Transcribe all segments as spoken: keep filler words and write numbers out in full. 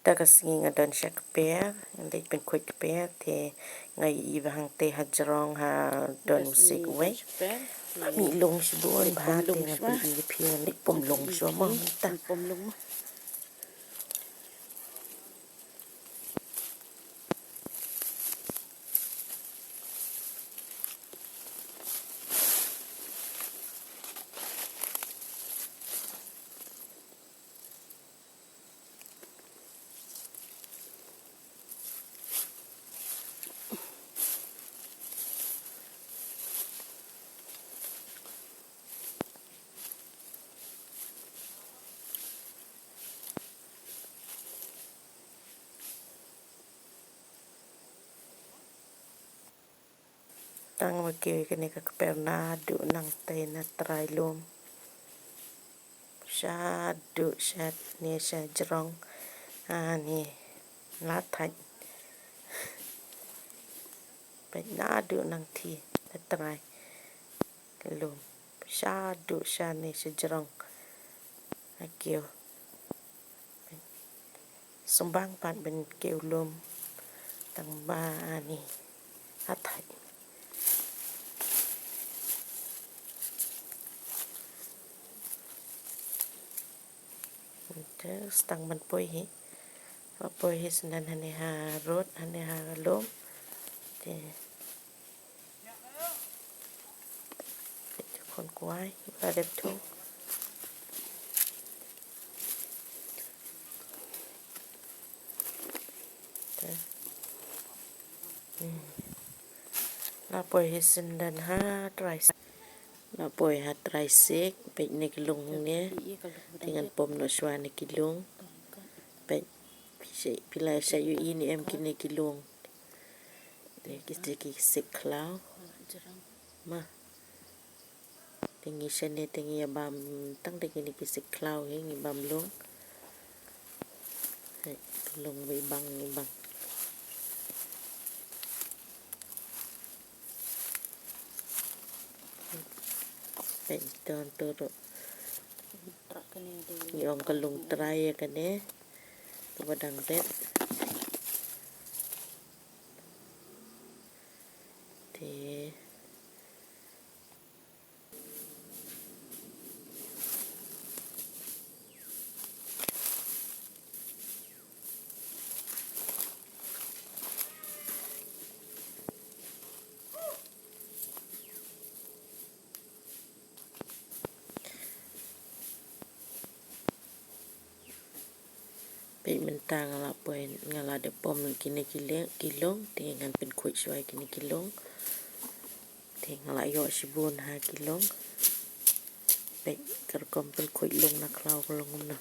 Te ka sngi nga don sha kper, nga dei pynkhuid kper, te nga ïohi ba hangtei ha jrong ha don u siej uwei. Ba mih lung shibun bha, te ngan pyni ïa phi, ngan leit pom lung shuwa mo mynta. Tang ba kiew ïa kane ka kper naduh nangtei na trai lum. Shaduh sha ne sha jrong. Ani la thait. Peit naduh nangtei na trai lum. Shaduh sha ne sha jrong. Ha kiew. Sngewbang pat ban kiew lum tang ba ani la thait. Te sdang ban poi hi. Ba poi hi syndon hangne ha rud, hangne ha lum. Te khun kwai ba dep thung. Te. Hmm. La poi hi syndon ha trai siej. La poi ha trai siej, peit ne ki lung ne. Te ngan pom noh shuwa ne ki lung. Peit, phi la shait ïohi ne em kine ki lung. Te ki, ki siej khlaw. Ma. Te ngi shane te ngi ïa bam tang te kine ki siej khlaw hi ngi bam lung. Hai, lung ba i bang i bang. Peit to to to. Ngi ong ka lung trai ïa kane. Kaba dang ret. Te Peit mynta nga la poi, nga la dep pom kine ki lung, ki lung, te ngan pynkhuid shuwa kine ki lung. Te nga la ïoh shibun ha ki lung. Peit ka rukom pynkhuid lung na khlaw ka long kumno.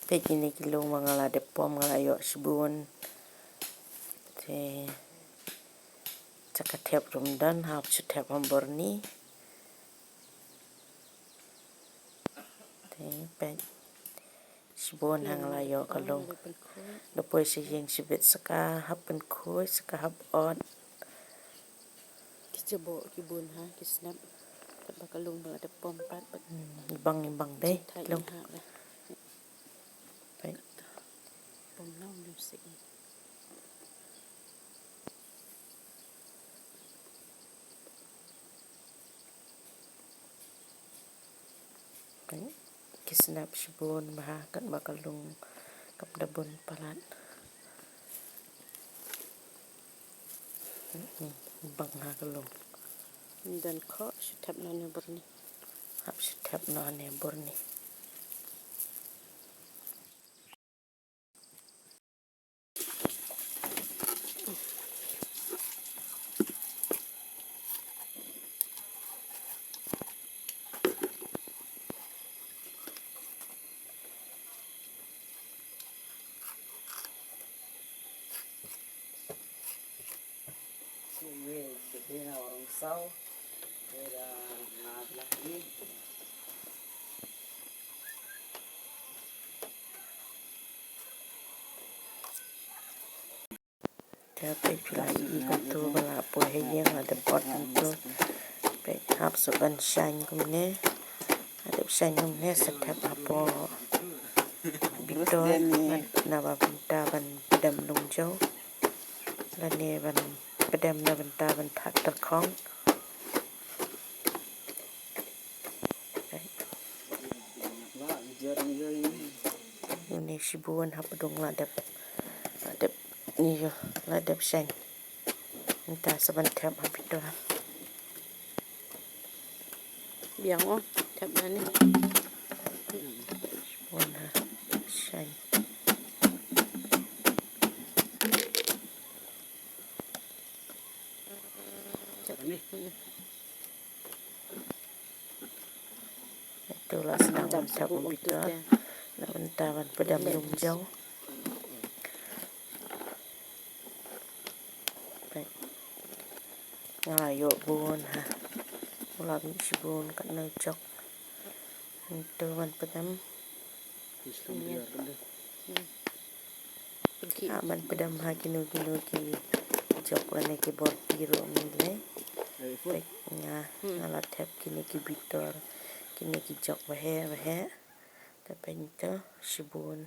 Peit kine ki lung ba nga la dep pom, nga la ïoh shibun. Te sa ka thep ruh ym don, hap shu thep ha bor ni. Te peit. Shibun ha nga la ïoh ka lung. Da poi sha ïing shibit sa ka hap pynkhuid, sa ka hap ot. Jaboh ki bun ha, ki snap. Kat ba ka lung ba la dep pom pat, pat. Hmm, bang, bang dei, thait lung. Ha, ba. Peit. Pom nong lipstick. Ki snap shibun bha kat ba ka lung kap da bun palat. Bang ha ka lung. Don khoh shu thep noh ne bor ni. Hap shu thep noh ne bor ni. Te peit phi la ïohi kumto ba la poi ha ïing la dep ot kumto. Peit hap shu ban shaiñ kumne. La dep shaiñ kumne sa thep hapoh bitor. Naba mynta ban pdem lungjaw. Lane ban pdem na bynta ban phah tyrkhong. Une shibun hapdeng la dep, la dep, ïoh, la dep shaiñ. Mynta sa ban thep ha bitor. Biang o, thep da ne. Shibun ha shaiñ. Ito la sdang ban thep ha bitor. Na bynta ban pdem lungjaw. Nga la ïoh bun ha. Nga la mih shibun katno jok. Ito ban pdem. Hap ban pdem ha kino kino ki jok lane ki borti ruh mynlei. Peit nga, nga la thep kine ki bitor, kine ki jok baheh baheh. Te peit to shibun.